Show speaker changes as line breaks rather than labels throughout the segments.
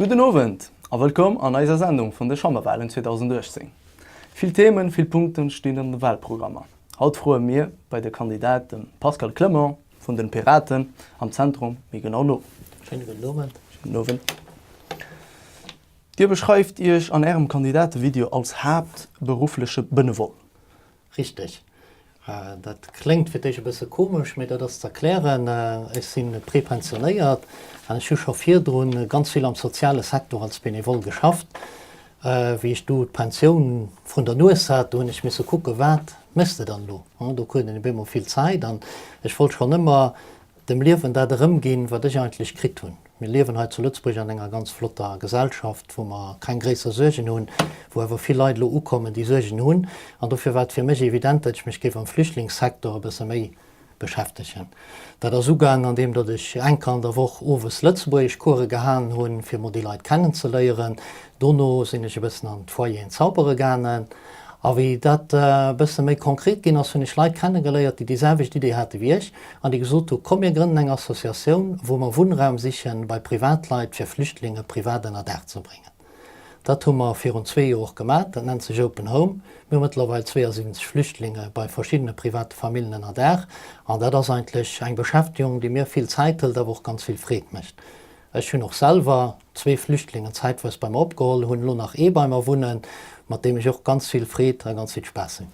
Gudden Owend a wëllkomm an eiser Sendung vun de Chamberwahlen 2018. Vill Themen, vill Punkten stinn an de Wahlprogrammer. Haut froe mir bei de Kandidat, dem Pascal Clement vun den Piraten am Zentrum, méi genau no.
Schéine gudden Owend.
Schéinen Owend. Dir beschreift Iech an Ärem Kandidatevideo als haaptberuffleche Benevole.
Richteg. Dat kléngt fir d'éischt e bësse komesch, mee dat ass z'erklären. Ech si prepensionéiert an ech hu scho virdrun ganz vill am soziale Secteur als Benevole geschafft. Wéi ech du d'Pensioun vrun der Nues hat, do hunn ech misse kucken, wat méchs de dann elo? Do krut een op eemol vill Zäit an ech wollt schonn ëmmer dem Liewen dat erëmginn, wat ech eigentlech kritt hunn. Mir liewen hei zu Lëtzebuerg an enger ganz flotter Gesellschaft, wou mer keng gréisser Suergen hunn, wou awer vill Leit elo ukommen, déi Suergen hunn. An dofir war et fir mech evident, datt ech mech géif am Flüchtlingssektor e bësse méi beschäftegen. Dat ass ugaang, andeem datt ech eng Kéier an der Woch owes Lëtzebuergeschcourse gehalen hunn, fir mol déi Leit kennenzeléieren. Dono sinn ech e bëssen an d'Foyeren zaubere gaangen. A wéi dat e bësse méi konkret ginn ass, hunn ech Leit kennegeléiert, déi déi selwecht Idee hate wéi ech an déi gesot hu, komm mir grënnen eng Associatioun, wou mer Wunnraum siche bei Privatleit, fir Flüchtlinge privat ënner Daach ze bréngen. Dat hu mer virun zwee Joer och gemat, dat nennt sech Open Home. Mir hu mëttlerweil 72 Flüchtlinge bei verschiddene private Famillen ënner Daach an dat ass eigentlech eng Beschäftegung, déi mir vill Zäit hëlt, awer och ganz vill Freed mécht. Ech hunn och selwer zwee Flüchtlingen zäitweis bei mer opgeholl, hunn elo nach ee bei mer wunnen, mat deem ech och ganz vill Freed a ganz vill Spaass hunn.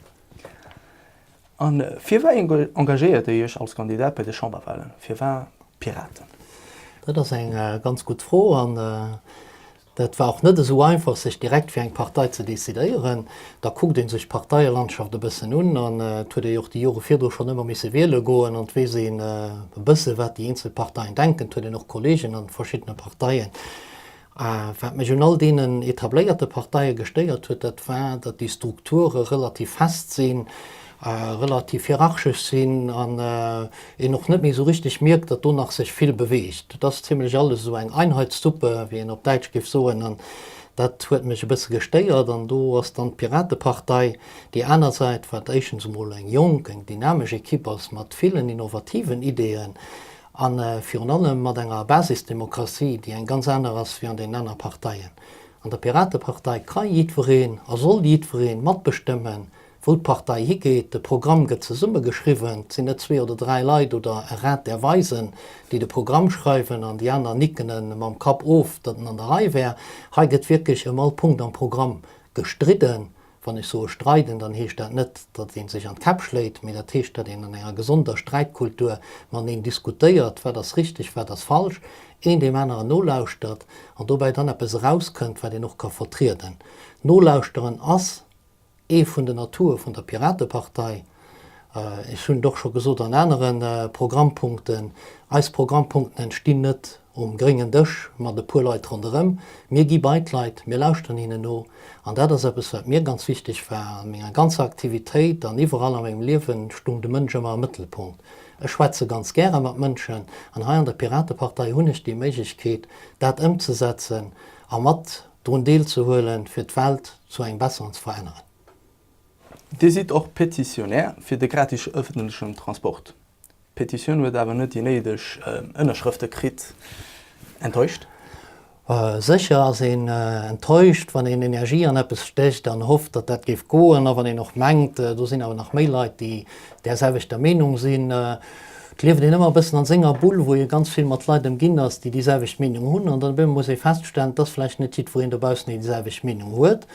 A firwat engagéiert Dir Iech als Kandidat bei de Chamberwahlen? Firwat d'Piraten?
Dat ass eng ganz gutt Fro an dat war och net esou einfach, sech direkt fir eng Partei ze decidéieren. Da kuckt ee sech d'Parteielandschaft e bëssen un an et huet ee jo och déi Jore virdru schonn ëmmer misse wiele goen an et weess een e bësse wat déi eenzel Parteien denken. Et huet een och Kolleegen an verschiddene Parteien. Wat mech un all deenen etabléierte Parteie gestéiert huet, dat war, datt déi Strukture relativ fest sinn, relativ hierarchesch sinn an een och net méi esou richteg mierkt, datt do nach sech vill beweegt. Et ass zimlech alles esou eng Einheitssuppe, wéi een op Däitsch géif soen. An Dat huet mech e bësse gestéiert an do ass dann d'Piratepartei déi aner Säit, wat éischtens emol eng jonk, eng dynamesch Ekipp ass mat villen innovativen Ideeën a virun allem mat enger Basisdemokratie, déi eng ganz aner ass wéi an deenen aner Parteien. An der Piratepartei ka jiddwereen a soll jiddwereen matbestëmmen, Wou d'Partei higeet, de Programm gëtt zesumme geschriwwen, et sinn net zwee oder dräi Leit oder e Rat der Weisen, déi de Programm schreiwen an déi aner nicken e mam Kapp of, datt en an der Rei wär. Hei gëtt wierklech ëm all Punkt am Programm gestridden. Wann ech soe streiden, dann heescht dat net, datt ee sech an d'Käpp schléit, mee dat heescht, datt een an enger gesonder Sträitkultur mateneen diskutéiert, wat ass richteg, wat ass falsch, een deem aneren nolauschtert an dobäi dann eppes erauskënnt, wat een och ka vertrieden. Nolauschteren ass Ee vun den Atoue vun der Piratepartei, ech hunn et och scho gesot an anere Programmpunkten, eis Programmpunkten entstinn net um gréngen Dësch mat e puer Leit ronderëm. Mir gi bei d'Leit, mir lauschteren hinnen no. An dat ass eppes, wat mir ganz wichteg war. A menger ganzer Aktivitéit an iwwerall a mengem Liewen stung de Mënsch ëmmer am Mëttelpunkt. Ech schwätze ganz gäre mat Mënschen an hei an der Piratepartei hunn ech déi Méiglechkeet, dat ëmzesetzen a mat drun deelzehuelen, fir d'Welt zu engem Besseren ze veränneren.
Dir sidd och Petitionär fir de gratis ëffentlechen Transport. D'Petitioun huet awer net déi néideg Ënnerschrëfte kritt. Enttäuscht?
Sécher ass een enttäuscht, wann een Energie an eppes stécht an hofft, datt dat géif goen, a wann een och mengt, do sinn awer nach méi Leit, déi där selwechter Meenung sinn. Et lieft een ëmmer e bëssen an senger Bull, wou ee ganz vill mat Leit ëmginn ass, déi déi selwecht Meenung hunn. An dann op eemol muss ee feststellen, et ass vläicht net jiddwereen dobaussen, deen déi selwecht Meenung huet.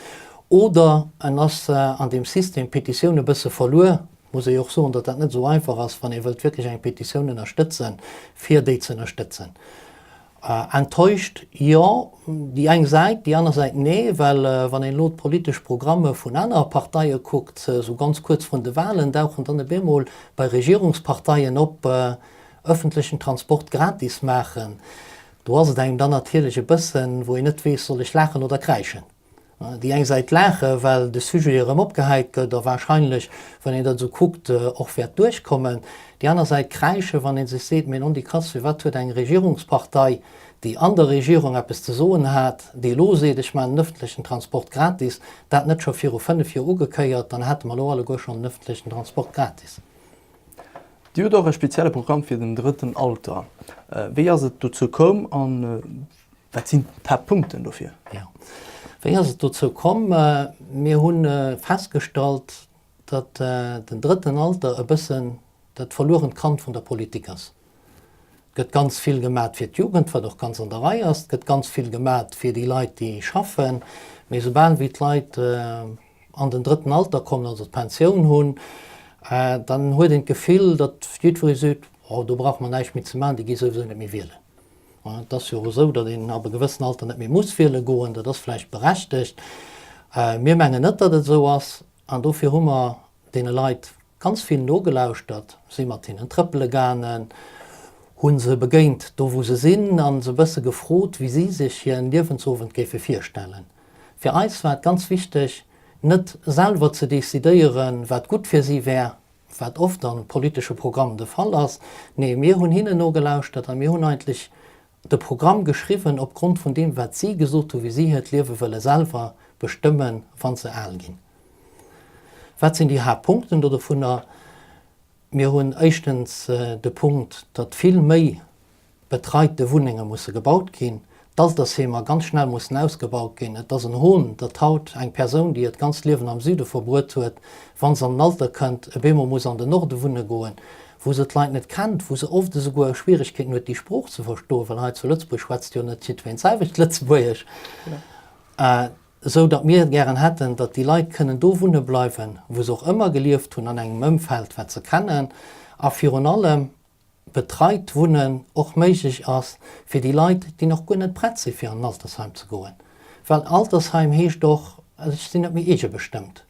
Oder en ass an deem System Petitioun e bësse verluer. Muss ee jo och soen, datt dat net esou einfach ass, wann ee wëllt wierklech eng Petitioun ënnerstëtzen, fir déi ze ënnerstëtzen. Enttäuscht, jo, déi eng Säit, déi aner Säit nee, well wann een elo d'politesch Programme vun anere Parteie kuckt, esou ganz kuerz vrun de Wahlen, dauchen dann op eemol bei Regierungsparteien op, ëffentlechen Transport gratis maachen. Do ass et engem dann natierlech e bëssen, wou een net weess, soll ech laachen oder kräischen? Déi eng Säit laache well de Sujet erëm opgehäit gëtt a wahrscheinlech, wann een dat esou kuckt, och wäert duerchkommen. Déi aner Säit kräische wann ee sech seet, mee nondikass, firwat huet eng Regierungspartei, déi an der Regierung eppes ze soen hat, déi elo seet, ech maachen den ëffentlechen Transport gratis, dat net scho viru 5 Joer ugekéiert, dann hate mer elo alleguer schonn den ëffentlechen Transport gratis.
Dir hutt och e spezielle Programm fir den drëtten Alter. Wéi ass et dozou koum an? Wat sinn d'Haaptpunkten dofir?
Jo. Wéi ass et dozou komm? Mir hu festgestallt, datt den drëtten Alter e bëssen dat verluerent Kand vun der Politik ass. Et gëtt ganz vill gemat fir d'Jugend, wat och ganz an der Rei ass. Et gëtt ganz vill gemat fir déi Leit, déi schaffen. Mee soubal wéi d'Leit an den drëtten Alter kommen, also d'Pensioun hunn, dann huet een d'Gefill, datt jiddweree seet, Oh, do brauche mer näischt méi ze maachen, déi gi souwisou net méi wielen. Et ass jo och esou, datt een ab e gewëssen Alter net méi muss wiele goen. Dat ass vläicht berechtegt. Mir mengen net, datt et esou ass. An dofir hu mer deene Leit ganz vill nogelauschtert, si mat hinnen trëppele gaangen, hu se begéint do wou se sinn a se e bësse gefrot, wéi si sech hiren Liewensowend géife virstellen. Fir eis war et ganz wichteg, net selwer ze decidéieren, wat gutt fir si wär, wat oft an politesche Programmen de Fall ass. Nee, mir hunn hinnen nogelauschtert a mir hunn eigentlech de Programm geschriwwen opgrond vun deem, wat si gesot hunn, wéi si hiert Liewe wëlle selwer bestëmmen, wa se al ginn. Wat sinn déi Haaptpunkten do dovunner? Mir hunn éischtens de Punkt, datt vill méi betreite Wunnenge musse gebaut ginn, d'Altersheemer ganz schnell mussen ausgebaut ginn. Et ass en Hohn, datt haut eng Persoun, déi hiert ganzt Liewen am Süde verbruet huet, wa se an den Alter kënnt, e bemol muss an den Norde wunne goen, wou se d'Leit net kennt, wou se oft esouguer Schwieregkeeten huet, déi Sprooch ze verstoen, well hei zu Lëtzebuerg schwätzt jo net jiddwereen d'selwecht Lëtzebuergesch. Esou datt mir gären hätten, datt déi Leit kënnen do wunne bleiwen, wou se och ëmmer gelieft hunn, an engem Ëmfeld, wat se kennen, a virun allem, betreit Wunnen och méiglech ass fir déi Leit, déi nach guer net prett si fir an en Altersheim ze goen. Well Altersheim heescht och, ech sinn net méi eegebestëmmt.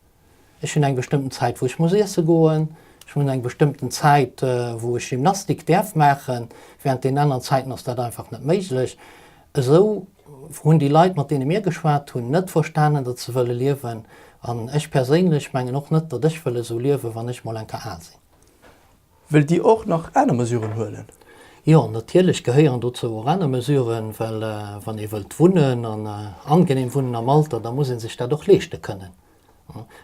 Ech hunn eng bestëmmten Zäit, wou ech muss iesse goen, ech hunn eng bestëmmten Zäit, wou ech Gymnastik däerf maachen, während deenen aneren Zäiten ass dat einfach net méiglech. Esou hunn déi Leit, mat deene mir geschwat hunn, net verstanen, datt se wëlle liewen. An ech perséinlech mengen och net, datt ech wëll esou liewen, wann ech mol eng Kéier al sinn.
Wëllt Dir och nach aner Mesuren huelen?
Jo, natierlech gehéieren dozou och aner Mesuren, well wann ee wëllt wunnen an angenehm wunnen am Alter, da muss ee sech dat och leeschte kënnen.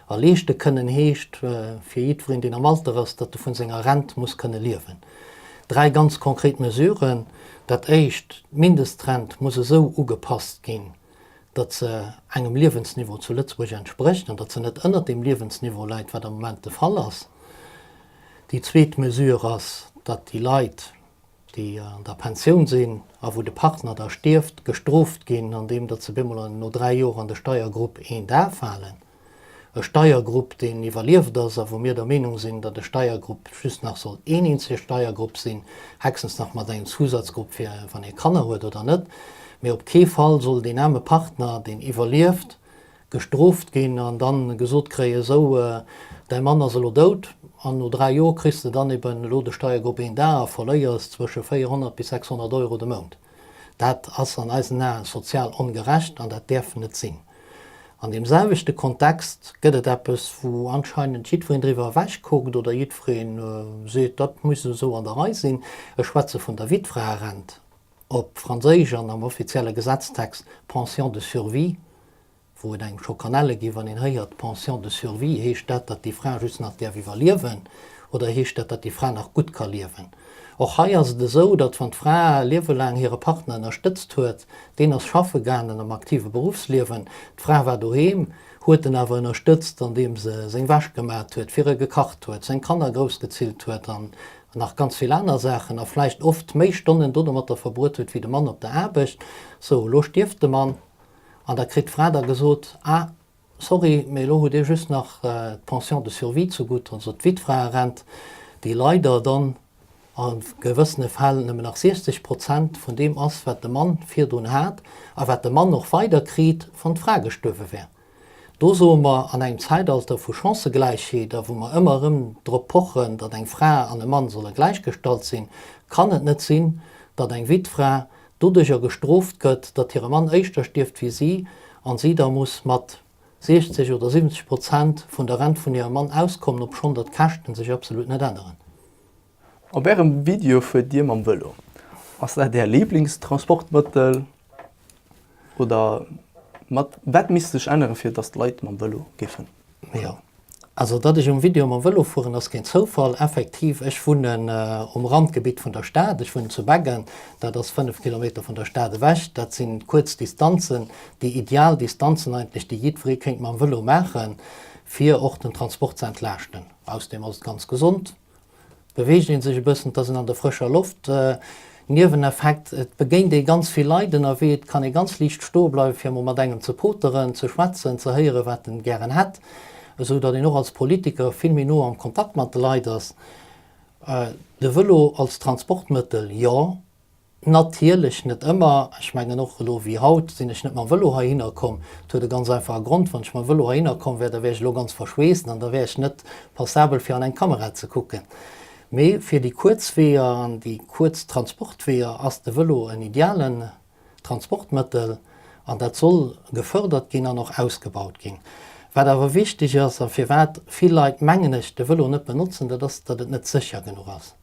A leeschte kënnen heescht fir jiddwereen, deen am Alter ass, datt e vun senger Rent muss kënne liewen. Dräi ganz konkret Mesuren, Dat éischt, d'Mindestrent muss esou ugepasst ginn, datt se engem Liewensniveau zu Lëtzebuerg entsprécht an datt se net ënnert deem Liewensniveau läit, wat am Moment de Fall ass. Déi zweet Mesure ass, datt déi Leit, déi an der Pensioun sinn a wou de Partner da stierft, gestrooft ginn, andeem datt se bemol no 3 Joer an de Steiergrupp 1A falen. E Steiergrupp, deen iwwerlieft ass a wou mir der Meenung sinn, datt e Steiergrupp just nach soll een eenzege Steiergrupp sinn, héchstens nach mat engem Zusatzgrupp fir wann ee Kanner huet oder net. Mee op kee Fall soll deen aarme Partner, deen iwwerlieft, gestrooft ginn an dann gesot kréien, esou, däi Mann ass elo dout an no 3 Joer kriss de dann eben elo de Steiergrupp 1 A a verléiers zwësche 400 bis 600 Euro de Mount. Dat ass an eisen Aen sozial ongerecht an dat däerf net sinn. An deem selwechte Kontext gëtt et eppes, wou anscheinend jiddwereen driwwer ewech kuckt oder jiddwereen seet, dat muss esou an der Rei sinn. Ech schwätze vun der Wittfraerent. op Franséisch an am offizielle Gesetztext Pension de survie, wou et engem scho kann elle ginn, wann een héiert Pension de survie, heescht dat, datt déi Fra just nach däerf iwwerliewen oder heescht dat, datt déi Fra nach gutt ka liewen? Och hei ass et esou, datt wann d'Fra liewelaang hire Partner ënnerstëtzt huet, deen ass schaffe gaangen am aktive Beruffsliewen, d'Fra war doheem, huet en awer ënnerstëtzt, andeem se seng Wäsch gemat huet, fir e gekacht huet, seng Kanner groussgezillt huet an nach ganz vill aner Saachen a vläicht oft méi Stonnen dodomatter verbruet huet wéi de Mann op der Aarbecht. Sou, elo stierft de Mann an da kritt d'Fra da gesot, Ah, sorry, mee elo hutt Dir just nach d'Pension de survie zegutt, also d'Wittfraerent, déi leider dann a gewëssene Fäll nëmmen nach 60 Prozent vun deem ass, wat de Mann virdrun hat a wat de Mann och weider kriit, wann d'Fra gestuerwe wär. Do soe mer, an engem Zäitalter vu Chancëgläichheet a wou mer ëmmer erëm drop pochen, datt eng Fra an e Mann solle gläichgestallt sinn, kann et net sinn, datt eng Wittfra doduercher gestrooft gëtt, datt hire Mann éischter stierft wéi si an si da muss mat 60 oder 70 Prozent vun der Rent vun hirem Mann auskommen, obschonn datt d'Käschten sech absolut net änneren.
Op ärem Video fuert Dir mam Vëlo. Ass dat Är Liiblingstransportmëttel oder mat wat misst sech änneren, fir datt d'Leit mam Vëlo géifen fueren?
Jo. Also datt ech um Video mam Vëlo fueren ass keen Zoufall. Effektiv, ech wunnen um Randgebitt vun der Stad, ech wunnen zu Beggen, dat ass 5 Kilometer vun der Stad ewech. Dat sinn kuerz Distanzen, déi ideal Distanzen eigentlech, déi jiddweree kéint mam Vëlo maachen, fir och den Transport ze entlaaschten. Ausserdeem ass et ganz gesond. Beweegt een sech e bëssen, et ass een an der frëscher Loft. Nieweneffekt, et begéint ee ganz vill Leit ënnerwee, et kann ee ganz liicht stoe bleiwen, fir emol mat engem ze poteren, ze schwätzen, ze héieren, wat en gären hätt, esou datt een och als Politiker vill méi no am Kontakt mat de Leit ass. De Vëlo als Transportmëttel, jo. Natierlech net ëmmer. Ech mengen och elo wéi haut sinn ech net mam Vëlo heihinner komm. Et huet e ganz einfache Grond, Wann ech mam Vëlo heihinner komm wär, da wär ech elo ganz verschweesst an da wär ech net passabel fir an eng Kamera ze kucken. Mee fir déi kuerz Weeër an déi kuerz Transportweeër ass de Vëlo en idealen Transportmëttel an dat soll gefördert ginn an och ausgebaut ginn. Wat awer wichteg ass a firwat vill Leit, mengen ech, de Vëlo net benotzen, dat ass, datt et net sécher genuch ass.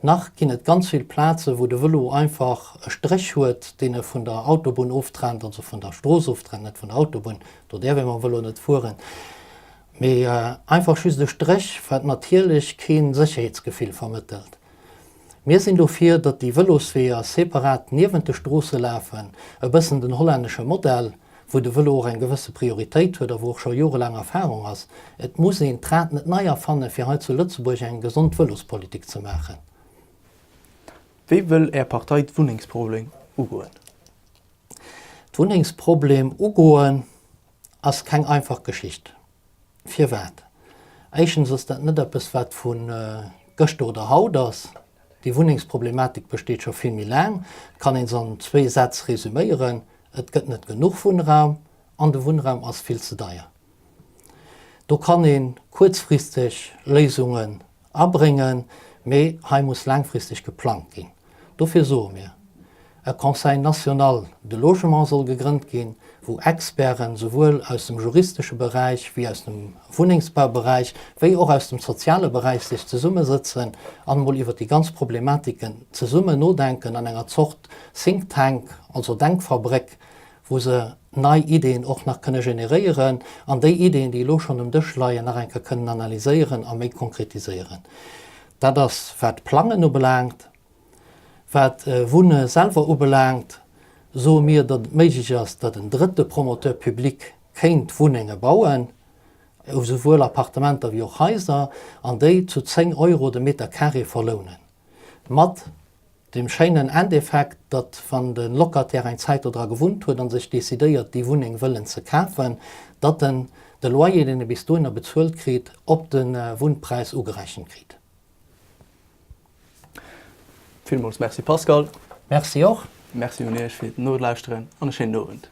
Nach ginn et ganz vill Plaze wou de Vëlo einfach e Stréch huet, deen e vun der Autobunn oftrennt, also vun der Strooss oftrennt, net vun der Autobunn, do däerf ee mam Vëlo net fueren, mee einfach just e Stréch, wat natierlech kee Sécherheetsgefill vermëttelt. Mir sinn dofir, datt déi Vëlosweeër separat niewent de Stroosse lafen, e bëssen den hollännesche Modell, wou de Vëlo och eng gewësse Prioritéit huet a wou och scho jorelaang Erfahrung ass. Et muss een d'Rad net nei erfannen, fir hei zu Lëtzebuerg eng gesond Vëlospolitik ze maachen.
Wéi wëll Är Partei d'Wunnengsproblem ugoen?
D'Wunnengsproblem ugoen ass keng einfach Geschicht. Firwat? Éischtens ass dat net eppes, wat vu gëschter oder haut ass. Déi Wunnengsproblematik besteet scho vill méi laang. Et kann een se an zwéi Sätz resüméieren, Et gëtt net genuch Wunnraum an de Wunnraum ass vill ze deier. Do kann ee kuerzfristeg Léisungen abréngen, mee hei muss laangfristeg geplangt ginn. Dofir soe mir, E Conseil national de logement soll gegrënnt ginn, wou Experten, souwuel aus dem juristesche Beräich wéi aus dem Wunnengsbauberäich, wéi och aus dem soziale Beräich sech zesummesëtzen an emol iwwert déi ganz Problematiken zesummen nodenken an enger Zort Think Tank, also Denkfabréck, wou se nei Ideen och nach kënne generéieren an déi Ideen, déi elo schonn um Dësch leien, nach eng Kéier kënnen analyséieren a méi konkretiséieren. Dat ass, wat d'Plangen ubelaangt. Wat Wunne selwer ubelaangt, soe mir, datt et méiglech ass, datt en drëtte Promoteur public kéint Wunnenge bauen, esouwuel Appartementer wéi och Haiser, an déi zu 10 Euro de Meter carré verlounen, mat dem schéinen Endeffekt, datt wann de Locataire eng Zäit dodra gewunnt huet a sech decidéiert, déi Wunneng wëllen ze kafen, datt en de Loyer, deen e bis dohinner bezuelt kritt, op de Wunnpräis ugerechent kritt.
Villmools Merci Pascal.
Merci och.
Merci un Iech fir d'Nolauschteren an e schéinen Owend.